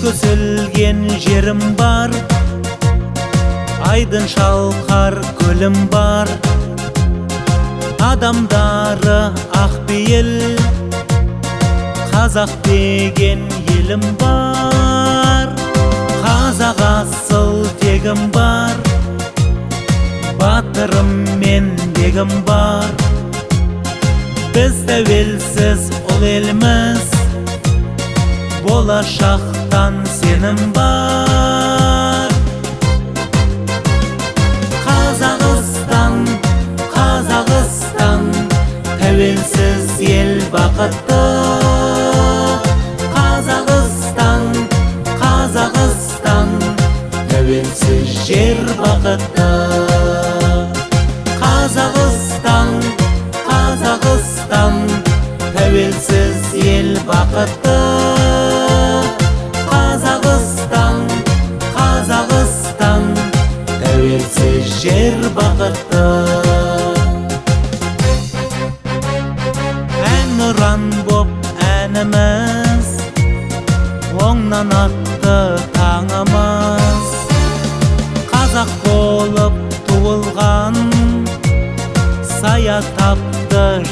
Көсілген жерім бар, айдын шалқар көлім бар. Адамдары ақ пейіл, қазақ деген елім бар. Қазақ асыл тегім бар, батырым мен бегім бар. Біз тәуелсіз ұл елміз, болашақтан сенім бар. Қазақстан, Қазақстан, тәуелсіз ел бақытты. Қазақстан, Қазақстан, тәуелсіз жер бақытты. Қазақстан, Қазақстан, тәуелсіз ел бақытты. Қазақстан, Қазақстан, тәуелсіз жер бақытты. Әнұран боп әніміз, оңнан атты таңымыз. Қазақ болып туылған, сая тапты.